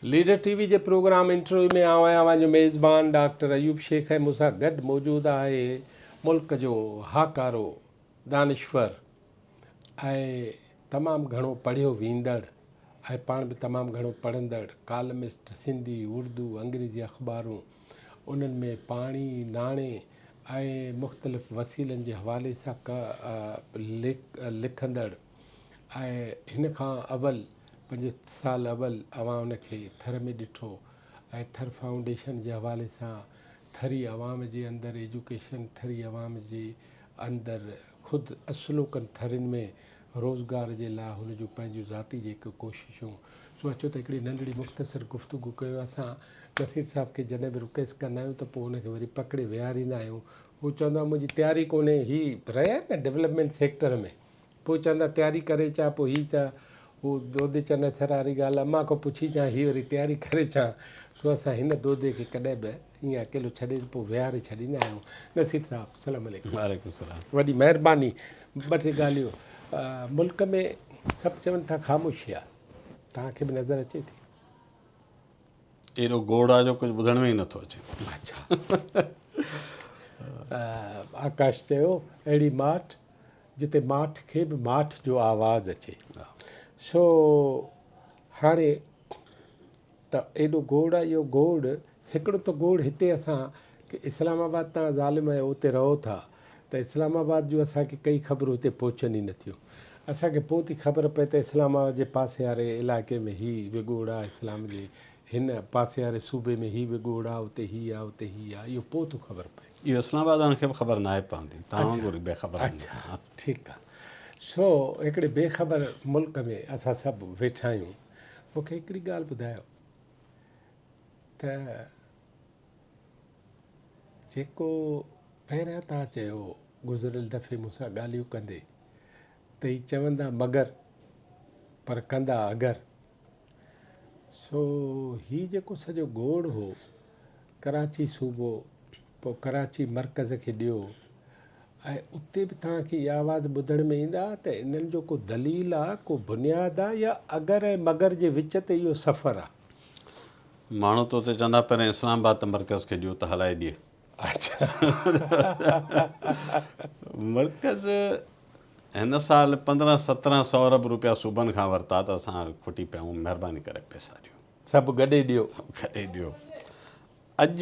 Leader ٽي V جي programme interview ۾ آئون آهيان اوهان جو ميزبان ڊاڪٽر ايوب شيخ ۽ مون سان گڏ موجود آهي ملڪ جو هاڪارو دانشور ۽ تمام گهڻو پڙهيو ويندڙ ۽ پاڻ به تمام گهڻو پڙهندڙ ڪالمسٽ سنڌي، اردو، انگريزي اخبارون انهن ۾ پاڻي، ناڻي ۽ مختلف وسيلن جي حوالي سان لکندڙ ۽ هن کان اول پنج سال اول اوهان ان کي ٿر ۾ ڏٺو ۽ ٿر فائونڊيشن جي حوالي سان ٿري عوام جي اندر ايجوڪيشن ٿري عوام جي اندر خود اصلوڪن ٿرين ۾ روزگار جي لاء هن جون پنهنجون ذاتي جيڪي ڪوششون سو اچو ته هڪڙي ننڍڙي مختصر گفتگو ڪيون اسان نصير صاحب کي جڏهن به رڪويسٽ ڪندا آهيون ته پوء ان کي وري پڪڙي ويهاريندا آهيون هو چوندو آهي منهنجي تياري ڪونهي هي رهيا آهن نه ڊولپمينٽ سيڪٽر ۾ پوء چوندا تياري ڪري اچان پوء هي ته هو دودي چنيسر واري ڳالهه امان کان پڇي اچان هي وري تياري ڪري اچان سو اسان هن دودي کي ڪڏهن به ائين اڪيلو ڇڏي پوء ويهاري ڇڏيندا آهيون نصير صاحب السلام عليڪم. وعليڪم السلام. وڏي مهرباني ٻه ٽي ڳالهيون ملڪ ۾ سڀ چون ٿا خاموشي آ توهان کي به نظر اچي ٿي. ايڏو گوڙ آ جو ڪجهه ٻڌڻ ۾ ئي نٿو اچي. اڇا آڪاش چيو اهڙي ماٺ جتي ماٺ کي به ماٺ جو آواز اچي. سو هاڻي ته ايڏو گوڙ آ اهو گوڙ هڪڙو ته گوڙ هتي اسان اسلام آباد تان ظالم آهيو اتي رهو ٿا ته اسلام آباد جون اسان کي ڪئي خبرون هتي پهچن ئي نٿيون اسان کي پوء ٿي خبر پئي ته اسلام آباد جي پاسي واري علائقي ۾ هي وڳوڙ آ اسلام جي هن پاسي واري صوبي ۾ هي وڳوڙ آ اتي هي آ اتي هي آ اهو پوء ٿو خبر پئي. اهو اسلام آباد وارن کي به خبر ناهي پوندي توهان وانگر ئي بي خبر آهن. اڇا ٺيڪ آ سو هڪڙي بي خبر ملڪ ۾ اسان سڀ ويٺا آهيون مون کي هڪڙي ڳالهه ٻڌايو ته جيڪو پهريان توهان چيو گذريل دفعي مون سان ڳالهيون ڪندي ته هي چوندا مگر پر ڪندا اگر سو هي جيڪو سڄو گوڙ هو ڪراچي صوبو پوء ڪراچي مرڪز کي ڏيو ۽ اتي به توهان کي اها آواز ٻڌڻ ۾ ايندا ته انهن جو ڪو دليل آ ڪو بنياد آ يا اگر ۽ مگر جي وچ تي اهو سفر آ. ماڻهو تو تي چوندا پهرين اسلام آباد ته مرڪز کي ڏيو ته هلائي ڏي. مرڪز هن سال 15 17 سئو ارب روپيا صوبن کان ورتا ته اسان کٽي پيا آهيون مهرباني ڪري پئسا ڏيو. سڀ گڏي ڏيو. گڏي ڏيو. اڄ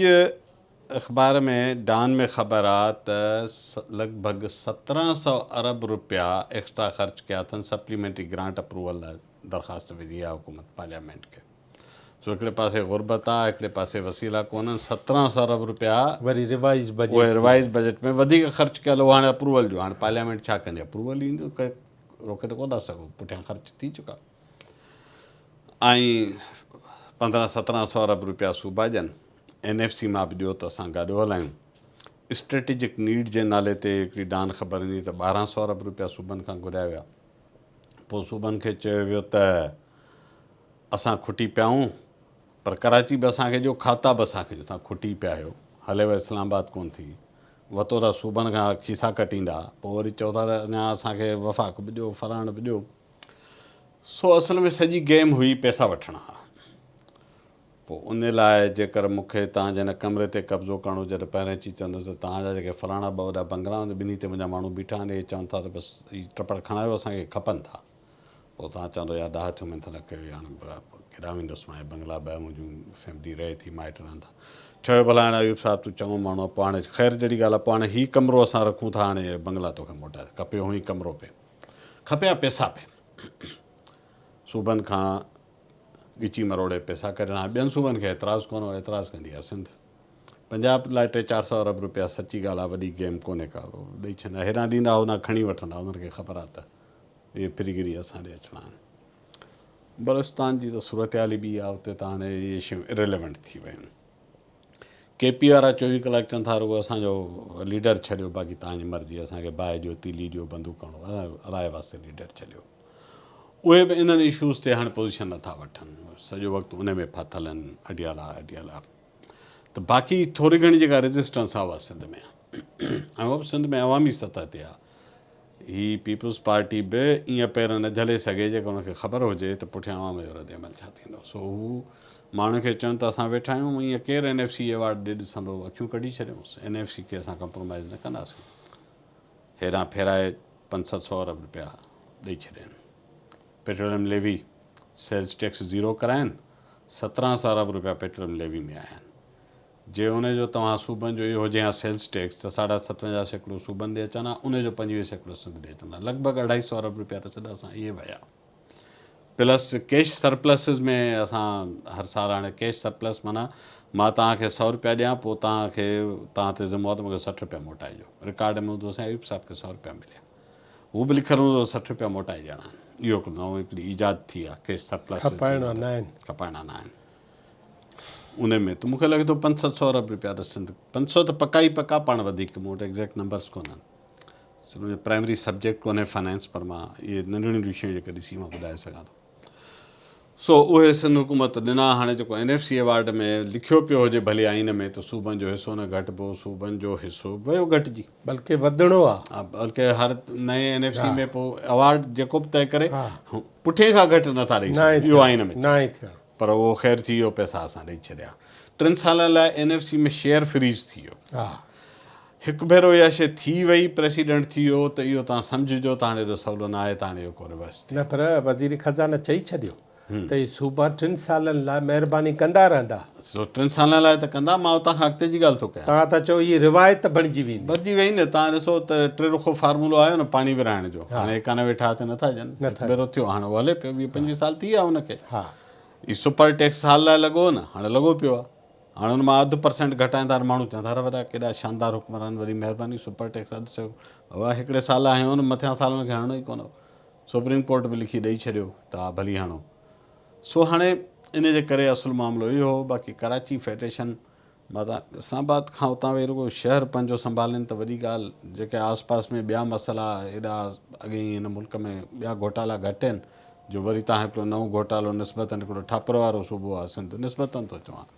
اخبار ۾ ڊان ۾ خبر آ ته لڳ ڀڳ 17 سئو ارب روپيا ايڪسٽرا خرچ ڪيا اٿن سپليمينٽري گرانٽ اپروول لاء درخواست وڌي آ حڪومت پارليامينٽ کي سو هڪڙي پاسي غربت آ هڪڙي پاسي وسيلا ڪونهن 17 سئو ارب روپيا وري ريوائز بجيٽ اهي ريوائز بجيٽ ۾ وڌيڪ خرچ ڪيل اهو هاڻي اپروول جو هاڻي پارليامينٽ ڇا ڪندي اپروول ايندو روڪي ته ڪونه ٿا سگهو پٺيان خرچ ٿي چڪا. ۽ 15 17 سئو ارب روپيا صوبا ڏين، اين ايف سي مان به ڏيو ته اسان گاڏو هلايون. اسٽريٽجڪ نيڊ جي نالي تي هڪڙي ڊان خبر ڏني ته 12 سئو ارب روپيا صوبن کان گهريا ويا. پوء صوبن کي چيو ويو ته اسان کٽي پيا آهيون پر ڪراچي به اسان کي ڏيو کاتا به اسان کي ڏيو، توهان کٽي پيا آهيو، هليو اسلام آباد ڪونه ٿي، وتو ٿا صوبن کان کيسا ڪٽيندا، پوء وري چئو ٿا ته اڃا اسان کي وفاق به ڏيو فلاڻ به ڏيو. سو اصل ۾ سڄي گيم هئي پئسا وٺڻ ها. پوء ان لاء جيڪر مون کي توهان جي هن ڪمري تي قبضو ڪرڻو هجي ته پهرين اچي چوندس ته توهان جا جيڪي فلاڻا ٻه وڏا بنگلا آهن ٻنهي تي منهنجا ماڻهو بيٺا آهن اهي چون ٿا ته بس هي ٽپڙ کڻايو اسان کي کپن ٿا. پوء توهان چوندو يار ڏاها ٿيو منٿ نه ڪيو هاڻي ڪيڏانهن ويندس مان هي بنگلا ٻه منهنجون فيملي رهي ٿي مائٽ رهن ٿا. ٺهيو ڀلا هاڻي ايوب صاحب تون چڱو ماڻهو آهين پوء هاڻي خير جهڙي ڳالهه آهي پوء هاڻي هي ڪمرو اسان رکون ٿا هاڻي بنگلا توکي موٽائي کپيو هئين ڪمرو پئي. کپيا پئسا پئي صوبن کان ڳچي مروڙي پئسا ڪڍڻا ٻين صوبن کي اعتراض ڪونه هو اعتراض ڪندي آهي سنڌ پنجاب لاء ٽي چار سئو ارب روپيا سچي ڳالهه آهي وڏي گيم ڪونهي ڪا ڏئي ڇڏندا هيڏانهن ڏيندا هوڏانهن کڻي وٺندا انهن کي خبر آهي ته اهي ڦري گهري اسان ڏي اچڻا آهن بلوچستان جي ته صورتحال ئي ٻي آهي اتي ته هاڻي اهي شيون اريليونٽ ٿي ويون آهن ڪي پي وارا 24 ڪلاڪ چون ٿا رڳو اسان جو ليڊر ڇڏيو باقي توهان جي مرضي اسان کي باهه ڏيو تيلي ڏيو بندوق هڻو الاء واسطي ليڊر ڇڏيو اهي به انهن اشوز تي هاڻي پوزيشن نٿا وٺن سڄو وقت ان ۾ ڦاٿل آهن اڊيالا اڊيالا ته باقي ٿوري گهڻي جيڪا ريزسٽنس آهي اها سنڌ ۾ آهي ۽ اها به سنڌ ۾ عوامي سطح تي آهي هي پيپلز پارٽي به ائين پير نه جهلي سگهي جيڪر ان کي خبر هجي ته پٺيان عوام جو رد عمل ڇا ٿيندو سو هو ماڻهن کي چون ته اسان ويٺا آهيون ائين ڪير اين ايف سي ايوارڊ ڏي ڏسندو اکيون ڪڍي ڇڏيونس اين ايف سي کي اسان ڪمپرومائز نه ڪنداسين هيڏانهن ڦيرائي پنج ست سو ارب روپيا ڏئي ڇڏين petroleum levy sales tax zero ڪرائين 17 سو ارب روپيا پيٽروليم ليوي ۾ آيا آهن جي ان جو توهان صوبن جو اهو هجي ها سيلز ٽيڪس ته ساڍا 57% صوبن ڏي اچن ها ان جو 25% سنڌ ڏي اچن ها لڳ ڀڳ اڍائي سو ارب روپيا ته سڌا اسان اهي ويا پلس ڪيش سرپلسز ۾ اسان هر سال هاڻي ڪيش سرپلس معنيٰ مان توهان کي سئو روپيا ڏيان پوء توهان کي توهان تي ذمو آهي ته مون کي 60 روپيا موٽائجو رڪارڊ ۾ هوندو سائين ايوب صاحب کي سئو روپيا مليا هو به لکيل هوندو 60 روپيا موٽائي ڏيڻا آهن اهو هڪڙو نئون هڪڙي ايجاد ٿي آهي ڪيش سرپلس کپائڻا نه آهن کپائڻا نه آهن ان ۾ ته مون کي لڳي ٿو پنج ست سئو ارب روپيا ته سنڌ 500 ته پڪا ئي پڪا پاڻ وڌيڪ مون وٽ ايگزيڪٽ نمبرس ڪونهن سو منهنجو پرائمري سبجيڪٽ ڪونهي فنانس پر مان اهي ننڍيون ننڍيون شيون جيڪي ڏسي مان ٻڌائي سگهان ٿو سو اهي سنڌ حڪومت ڏنا هاڻي جيڪو اين ايف سي ايوارڊ ۾ لکيو پيو هجي ڀلي آئين ۾ ته صوبن جو حصو نه گهٽبو صوبن جو حصو ويو گهٽجي بلڪه وڌڻو آ ها بلڪه هر نئين اين ايف سي ۾ پوء ايوارڊ جيڪو به طئي ڪري پٺئين کان گهٽ نٿا ڏئي سگهون اهو آئين ۾ ناهي ٿيڻو پر اهو خير ٿي ويو پئسا اسان ڏئي ڇڏيا ٽن سالن لاء N F C ۾ share freeze ٿي ويو ها هڪ ڀيرو اها شيء ٿي وئي، پريسيڊنٽ ٿي ويو ته اهو توهان سمجهجو ته هاڻي ايڏو سولو نه آهي ته هاڻي اهو ڪو ريورس ٿئي. نه پر وزير خزانه چئي ڇڏيو ته اهي صوبا ٽن سالن لاء مهرباني ڪندا رهندا. سو ٽن سالن لاء ته ڪندا، مان اتان کان اڳتي جي ڳالهه ٿو ڪيان. توهان ٿا چئو هي روايت بڻجي ويندي. بڻجي وئي نه، توهان ڏسو ته ٽي رخو فارمولو آيو نه پاڻي ورهائڻ جو، هاڻي 91 ٺاهه تي نٿا ڏين، هڪ ڀيرو ٿيو هاڻي اهو هلي پيو، 20 25 سال ٿي ويا ان کي. هي سپر ٽيڪس سال لاء لڳو هو نه، هاڻي لڳو پيو آهي. هاڻ ان مان اڌ پرسينٽ گهٽائين ٿا ماڻهو چون ٿا وڏا ڪيڏا شاندار حڪمران وڏي مهرباني سپر ٽيڪس اڌ سيڪڙو بابا هڪڙي سال لاء هنيو نه مٿيان سال ان کي هڻڻو ئي ڪونه هو سپريم ڪورٽ به لکي ڏئي ڇڏيو ته ها ڀلي هڻو سو هاڻي ان جي ڪري اصل معاملو اهو هو باقي ڪراچي فيڊريشن متان اسلام آباد کان اتان ويهي رڳو شهر پنهنجو سنڀالين ته وڏي ڳالهه جيڪي آس پاس ۾ ٻيا مسئلا ايڏا اڳي ئي هن ملڪ ۾ ٻيا گهوٽالا گهٽ آهن جو وري تان هڪڙو نئون گهوٽالو نسبتاً هڪڙو ٺاپر وارو صوبو آهي سنڌ نسبتاً ٿو چوان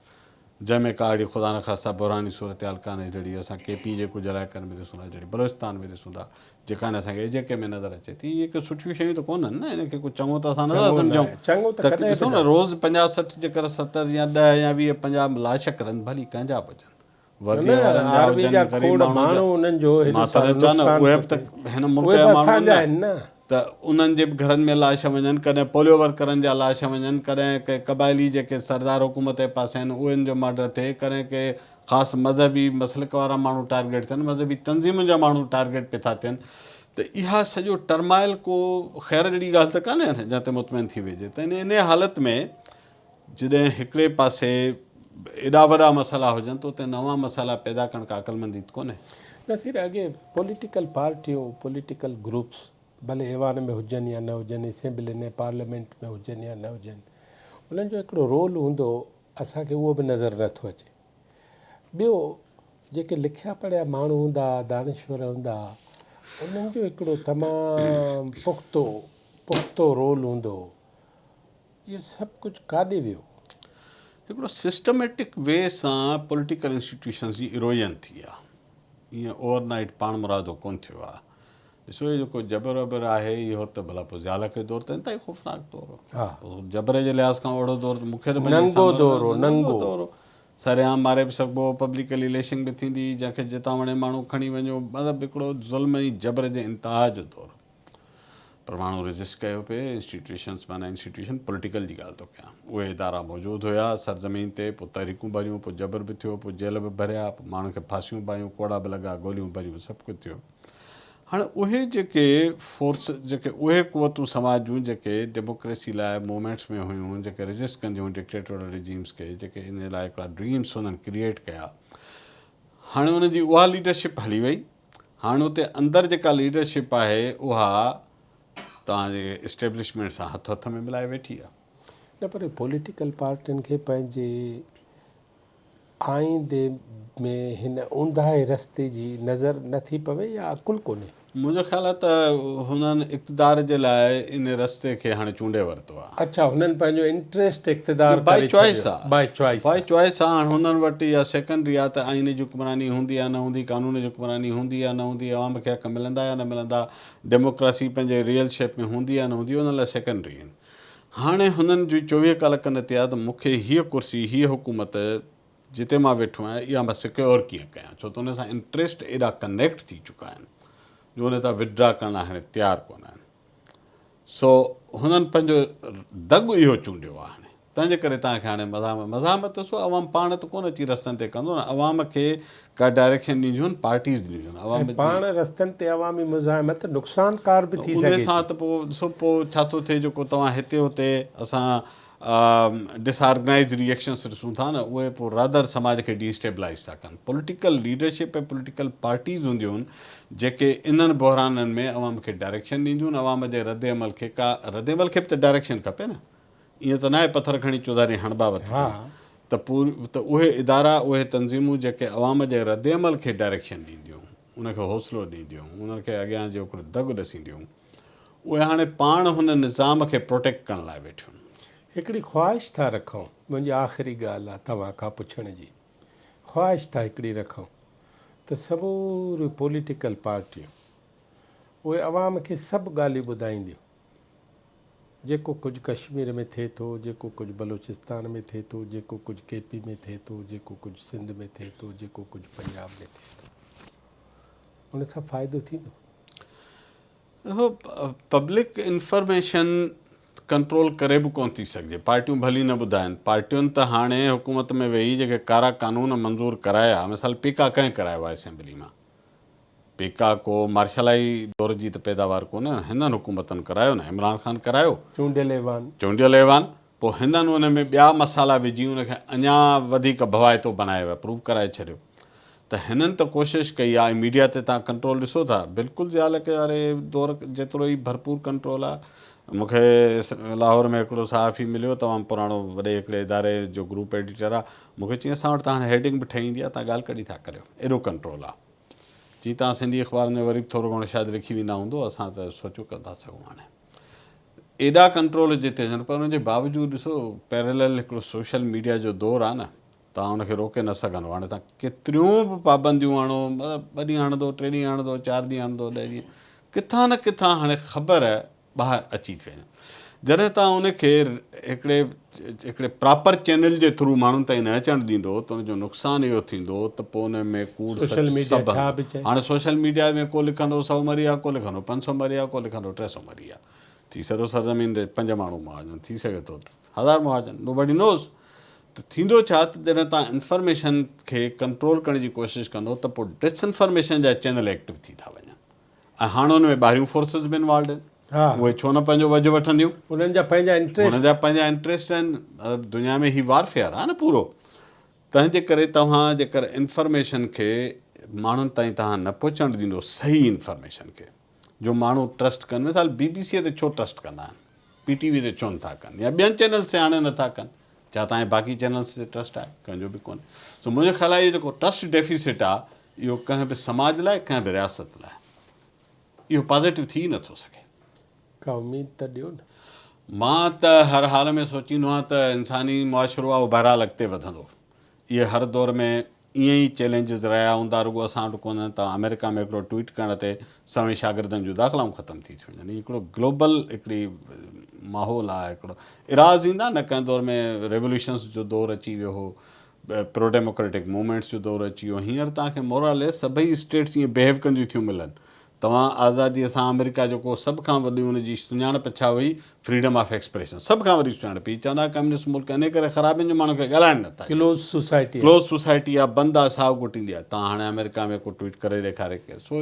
جنهن ۾ ڪا اهڙي خدا نخواسته بحراني صورتحال ڪانهي جهڙي اسان ڪي پي جي ڪجهه علائقن ۾ ڏسون ٿا جهڙي بلوچستان ۾ ڏسون ٿا جيڪا هاڻي اسان کي اي جي ڪي ۾ نظر اچي ٿي اهي ڪي سٺيون شيون ته ڪونهن نه ان کي ڪو چڱو ته اسان نٿا سمجهون ته ڏسو نه روز 50 60 جيڪر 70 يا 10 يا 20 50 لاش ڪرن ڀلي ڪنهن جا به هجن ورديء وارن جا هجن غريب ماڻهن جا مان تڏهن چوان نه اهي به ته هن ملڪ جا ماڻهو آهن نه ته انهن جي به گهرن ۾ لاش وڃن ڪڏهن پوليو ورڪرن جا لاش وڃن ڪڏهن ڪي قبائلي جيڪي سردار حڪومت جي پاسي آهن اهن جو مرڊر ٿئي ڪڏهن ڪي خاص مذهبي مسلڪ وارا ماڻهو ٽارگيٽ ٿين مذهبي تنظيمن جا ماڻهو ٽارگيٽ پي ٿا ٿين ته اها سڄو ٽرمائل ڪو خير جهڙي ڳالهه ته ڪانهي نه جنهن تي مطمئن ٿي ويهجي ته انهي حالت ۾ جڏهن هڪڙي پاسي ايڏا وڏا مسئلا هجن ته اتي نوان مسئلا پيدا ڪرڻ ڪا عقلمندي ته ڪونهي. نصير اڳي پوليٽيڪل پارٽيون، پوليٽيڪل گروپس ڀلي ايوان ۾ هجن يا نه هجن، اسيمبلين ۽ پارليامينٽ ۾ هجن يا نه هجن، انهن جو هڪڙو رول هوندو هو، اسان کي اهو به نظر نه ٿو اچي. ٻيو جيڪي لکيا پڙهيا ماڻهو هوندا ها، دانشور هوندا ها، انهن جو هڪڙو تمام پختو پختو رول هوندو هو. اهو سڀ ڪجهه ڪاڏي ويو؟ هڪڙو سسٽميٽڪ وي سان پوليٽيڪل انسٽيٽيوشنز جي اروزن ٿي آ. ائين اوور نائيٽ پاڻمرادو ڪونه ٿيو آ. ڏسو هي جيڪو جبر وبر آهي اهو ته ڀلا پوء ضياء الحق جو دور ته انتهائي خوفناڪ دور هو. پوء جبر جي لحاظ کان اهڙو دور ته مون کي ته پنهنجي ننگو دور هو، ننگو. دور هو. سرعام ماري به سگهبو هو، پبلڪلي ليشنگ به ٿيندي هئي، جنهن کي جتان وڻي ماڻهو کڻي وڃو، مطلب هڪڙو ظلم ۽ جبر جي انتها جو دور هو. پر ماڻهو ريزسٽ ڪيو پئي، انسٽيٽيوشنس معنيٰ انسٽيٽيوشن پوليٽيڪل جي ڳالهه ٿو ڪيان، اهي ادارا موجود هيا سرزمين تي، پوء تحريڪون ڀريون، پوء جبر به ٿيو، پوء جيل به ڀريا، پوء ماڻهن کي ڦاسيون به آيون، ڪوڙا به لڳا، گوليون ڀريون، سڀ ڪجهه ٿيو. هاڻي اهي جيڪي فورس جيڪي اهي قوتون سماج جون جيڪي ڊيموڪريسي لاء موومينٽس ۾ هيون، جيڪي ريزسٽ ڪنديون هيون ڊڪٽيٽورل رجيمس کي، جيڪي ان لاء هڪڙا ڊريمس انهن ڪريئيٽ ڪيا، هاڻي انهن جي اها ليڊرشپ هلي وئي. هاڻ اتي اندر جيڪا ليڊرشپ آهي اها توهان جي اسٽيبلشمينٽ سان هٿ هٿ ۾ ملائي ويٺي آهي. نه پر پوليٽيڪل پارٽين کي پنهنجي آئيندي ۾ هن اونداهي رستي جي نظر نه ٿي پوي يا عقل ڪونهي؟ منهنجو خيال آهي ته هنن اقتدار جي لاء ان رستي کي هاڻي چونڊي ورتو آهي. اڇا هنن پنهنجو انٽريسٽ اقتدار ڪري ڇڏيو. باء چوائس باء چوائس آ. هاڻ هنن وٽ اها سيڪنڊري آ ته آئين جي حڪمراني هوندي يا نه هوندي، قانون جي حڪمراني هوندي يا نه هوندي، عوام کي حق ملندا يا نه ملندا، ڊيموڪراسي پنهنجي ريئل شيپ ۾ هوندي يا نه هوندي، انهن لاء سيڪنڊري آهن. هاڻي هنن جي 24 ڪلاڪن تي آ ته مون کي هيء ڪرسي، هيء حڪومت جتي مان ويٺو آهيان اها مان سڪيور ڪيئن ڪيان ڇو ته ان سان انٽريسٽ ايڏا ڪنيڪٽ ٿي چڪا آهن جو ان تان وڊرا ڪرڻ لاء هاڻي تيار ڪونه آهن. سو هنن پنهنجو دڳ اهو چونڊيو آهي هاڻي تنهن جي ڪري توهان کي هاڻي مزاحمت مزاحمت ته سو عوام پاڻ ته ڪونه اچي رستن تي ڪندو نه عوام کي ڪا ڊائريڪشن ڏينديون آهن پارٽيز ڏينديون آهن عوام ۽ پاڻ رستن تي عوامي مزاحمت نقصانڪار به ٿي ان سگهي سان ٿي. ته پوء ڏسو پوء ڇا ٿو ٿئي جيڪو توهان هتي هتي اسان ڊس آرگنائيزڊ ري ايڪشنس ڏسون ٿا نه اهي پوء رادر سماج کي ڊي اسٽيبلائيز ٿا ڪن. پوليٽيڪل ليڊرشپ ۽ پوليٽيڪل پارٽيز هونديون آهن جيڪي انهن بحرانن ۾ عوام کي ڊائريڪشن ڏينديون آهن عوام جي رد عمل کي ڪا رد عمل کي به ته ڊائريڪشن کپي نه ائين ته ناهي پٿر کڻي چوڌاري هڻبا وتبا ته پور ته اهي ادارا اهي تنظيمون جيڪي عوام جي رد عمل کي ڊائريڪشن ڏينديون ان کي حوصلو ڏينديون انهن کي اڳيان جو هڪڙو دڳ ڏسينديون اهي هاڻي پاڻ هن نظام کي پروٽيڪٽ ڪرڻ لاء ويٺيون. هڪڙي خواهش ٿا رکون، منهنجي آخري ڳالهه آ توهان کان پڇڻ جي، خواهش ٿا هڪڙي رکون ته سموريون پوليٽيڪل پارٽيون اهي عوام کي سڀ ڳالهيون ٻڌائينديون، جيڪو ڪجهه ڪشمير ۾ ٿئي ٿو، جيڪو ڪجهه بلوچستان ۾ ٿئي ٿو، جيڪو ڪجهه ڪي پي ۾ ٿئي ٿو، جيڪو ڪجهه سنڌ ۾ ٿئي ٿو، جيڪو ڪجهه پنجاب ۾ ٿئي ٿو، ان سان فائدو ٿيندو؟ اهو پبلڪ انفارميشن ڪنٽرول ڪري به ڪونه ٿي سگهجي، پارٽيون ڀلي نه ٻڌائن، پارٽين ته هاڻي حڪومت ۾ ويهي جيڪي ڪارا قانون منظور ڪرايا، مثال پيڪا ڪنهن ڪرايو آهي اسيمبلي مان؟ پيڪا ڪو مارشلائي دور جي ته پيداوار ڪونهي نه، هنن حڪومتن ڪرايو نه، عمران خان ڪرايو. چونڊيل ايوان. چونڊيل ايوان، پوء هنن ان ۾ ٻيا مسالا وجهي ان کي اڃا وڌيڪ ڀوائتو بنائي اپروو ڪرائي ڇڏيو ته هنن ته ڪوشش ڪئي آهي ۽ ميڊيا تي توهان ڪنٽرول ڏسو ٿا بلڪل ضياء الحق واري دور جيترو ئي ڀرپور ڪنٽرول آهي مون کي لاهور ۾ هڪڙو صحافي مليو تمام پراڻو وڏي هڪڙي اداري جو گروپ ايڊيٽر آهي مون کي چيائين اسان وٽ ته هاڻي هيڊنگ به ٺهي ايندي آهي توهان ڳالهه ڪڏهن ٿا ڪريو ايڏو ڪنٽرول آهي چي توهان سنڌي اخبارن ۾ وري به ٿورو گهڻو شايد لکي ويندا هوندو اسان ته سوچو ڪونه ٿا سگهون هاڻي ايڏا ڪنٽرول جتي هجن پر ان جي باوجود ڏسو پيرلل هڪڙو سوشل ميڊيا جو دور آهي نه توهان ان کي روڪي نه سگهندو هاڻي توهان ڪيتريون به پابنديون آڻو مطلب ٻه ڏينهن هڻندو ٽي ڏينهن هڻندو چار ڏينهن هڻندو ڏهه ڏينهن ڪٿان نه ڪٿان هاڻي خبر ٻاهر اچي ٿي وڃي جڏهن توهان ان کي هڪڙي هڪڙي پراپر چينل جي ٿرو ماڻهن تائين نه اچڻ ڏيندو ته ان جو نقصان اهو ٿيندو ته پوء ان ۾ ڪوڙ سوشل سچ ميڊيا سڀ ڇا هلندو. به چئي. هاڻي سوشل ميڊيا ۾ ڪو لکندو سئو مري آ ڪو لکندو 500 مري آ ڪو لکندو 300 مري آ ٿي سگهي ٿو سرزمين تي پنج ماڻهو مئا هجن ٿي سگهي ٿو هزار مئا هجن نو بڊي نوز ته ٿيندو ڇا ته جڏهن توهان انفارميشن کي ڪنٽرول ڪرڻ جي ڪوشش ڪندو ته پوء ڊس انفارميشن جا چينل ايڪٽو ٿي ٿا وڃن ۽ هاڻ ان ۾ ٻاهريون فورسز به انوالوڊ آهن اهي ڇو نه پنهنجو وجهه وٺنديون انهن جا پنهنجا انٽريسٽ انهن جا پنهنجا انٽريسٽ آهن دنيا ۾ هي وار فيئر آهي نه پورو تنهن جي ڪري توهان جيڪر انفارميشن کي ماڻهن تائين توهان نه پهچڻ ڏيندو صحيح انفارميشن کي جو ماڻهو ٽرسٽ ڪن مثال بي بي سي تي ڇو ٽرسٽ ڪندا آهن پي ٽي وي تي ڇو نٿا ڪن يا ٻين چينلز تي هاڻي نٿا ڪن ڇا توهان جي باقي چينلز تي ٽرسٽ آهي ڪنهن جو به ڪونهي سو منهنجو خيال آهي اهو جيڪو ٽرسٽ ڊيفيسٽ آهي اهو ڪنهن به سماج لاء ڪنهن به رياست لاء اهو پازيٽو ٿي ئي نٿو سگهي. ڪا اميد ته ڏيو نه. مان ته هر حال ۾ سوچيندو آهيان ته انساني معاشرو آهي اهو بهرحال اڳتي وڌندو. اهي هر دور ۾ ائين ئي چئلينجز رهيا هوندا رڳو اسان وٽ ڪونهن ته آمريڪا ۾ هڪڙو ٽوئيٽ ڪرڻ تي سوين شاگردن جون داخلائون ختم ٿي ٿيون وڃن. هي هڪڙو گلوبل هڪڙي ماحول آهي هڪڙو اراز ايندا نه ڪنهن دور ۾ ريولوشنز جو دور اچي ويو هو پرو ڊيموڪريٽڪ موومينٽس جو دور اچي ويو هينئر توهان کي موراليس سڀئي اسٽيٽس ائين بيهيو ڪنديون ٿيون ملن توهان آزادي سان آمريڪا جيڪو سڀ کان وڏي ان جي سڃاڻپ ڇا هئي فريڊم آف ايڪسپريشن سڀ کان وڏي سڃاڻپ هي چوندا ڪميونسٽ ملڪ انهي ڪري خراب آهن جو ماڻهن کي ڳالهائڻ نٿا ڏين ڪلوز سوسائٽي ڪلوز سوسائٽي آ بند آ ساهه گهٽيندي آ توهان هاڻي آمريڪا ۾ ڪو ٽوئيٽ ڪري ڏيکاري ڪير سو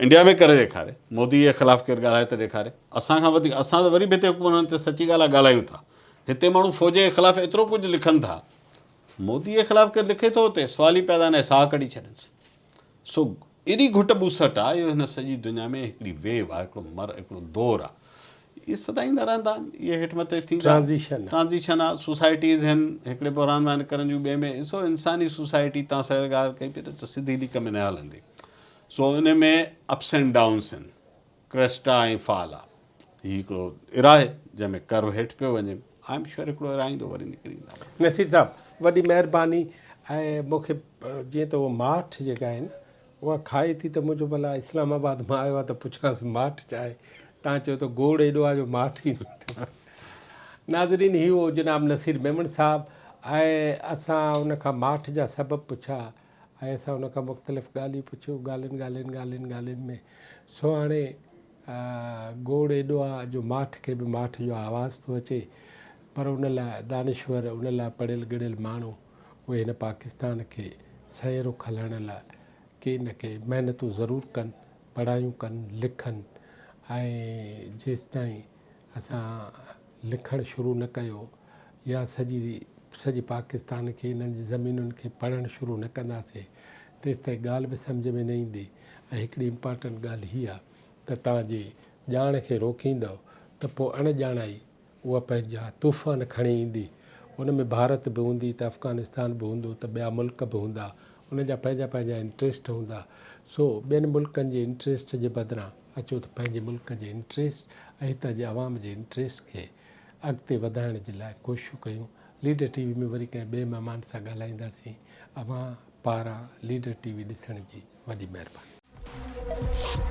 انڊيا ۾ ڪري ڏيکاري مودي جي خلاف ڪير ڳالهائي ته ڏيکاري اسان کان وڌيڪ اسان ته وري به هتي حڪمرانن تي سچي ڳالهه آ ڳالهايون ٿا هتي ماڻهو فوج جي خلاف ايترو ڪجهه لکن ٿا مودي جي خلاف ڪير لکي ٿو اتي سوال ئي پيدا ناهي ساهه ڪڍي ڇڏينس سو ايڏي گهٽ ٻوسٽ آ اهو هن سڄي دنيا ۾ هڪڙي ويو آ هڪڙو مر هڪڙو دور آ اهي سدائين ايندا رهندا آهن اهي هيٺ مٿي ٿيندا ٽرانزيشن ٽرانزيشن آ سوسائٽيز هن هڪڙي بحران مان نڪرنديون ٻئي ۾ سو انساني سوسائٽي تان سر ڳالهه ڪئي پئي ته سڌي ليڪ ۾ نه هلندي سو ان ۾ اپس اينڊ ڊائونس آهن ڪريسٽ آ ۽ فال آ. هي هڪڙو ارا آهي جنهن ۾ ڪرو هيٺ پيو وڃي. I am sure هڪڙو ارا ايندو وري نڪري ايندا. نصير صاحب وڏي مهرباني ۽ مون کي جيئن ته اهو ماٺ جيڪا آهي نه اها کائي ٿي ته منهنجو ڀلا اسلام آباد مان آيو آهي ته پڇانس ماٺ ڇا آهي تان چيو ته گوڙ ايڏو آهي جو ماٺ ئي نه ٿيو. ناظرين هي هو جناب نصير ميمڻ صاحب ۽ اسان ان کان ماٺ جا سبب پڇيا ۽ اسان ان کان مختلف ڳالهيون پڇيون ڳالهين ڳالهين ڳالهين ڳالهين ۾ سو هاڻي گوڙ ايڏو آ جو ماٺ کي به ماٺ جو آواز ٿو اچي پر ان لاء دانشور ان لاء پڙهيل ڳڙهيل ماڻهو اهي هن پاڪستان کي صحيح رخ هلائڻ لاء ڪي نه ڪي محنتون ضرور ڪن پڙهايون ڪن لکن ۽ جيستائين اسان لکڻ شروع نه ڪيو يا سڄي سڄي پاڪستان کي انهن جي زمينن کي پڙهڻ شروع نه ڪنداسين تيستائين ڳالهه به سمجهه ۾ نه ايندي ۽ هڪڙي امپارٽنٽ ڳالهه هي آ ته توهان جي ڄاڻ کي روڪيندؤ ته پوء اڻ ڄاڻائي اها پنهنجا طوفان کڻي ايندي ان ۾ ڀارت به هوندي ته افغانستان به هوندو ته ٻيا ملڪ به هوندا انهن جا پنهنجا پنهنجا انٽريسٽ هوندا سو ٻين ملڪن جي انٽريسٽ جي بدران اچو ته پنهنجي ملڪ جي انٽريسٽ ۽ هتان جي عوام جي انٽريسٽ کي اڳتي وڌائڻ جي لاء ڪوششون ڪيون. ليڊر ٽي وي ۾ وري ڪنهن ٻئي مهمان سان ڳالهائينداسين. اوهان پاران ليڊر ٽي وي ڏسڻ جي وڏي مهرباني.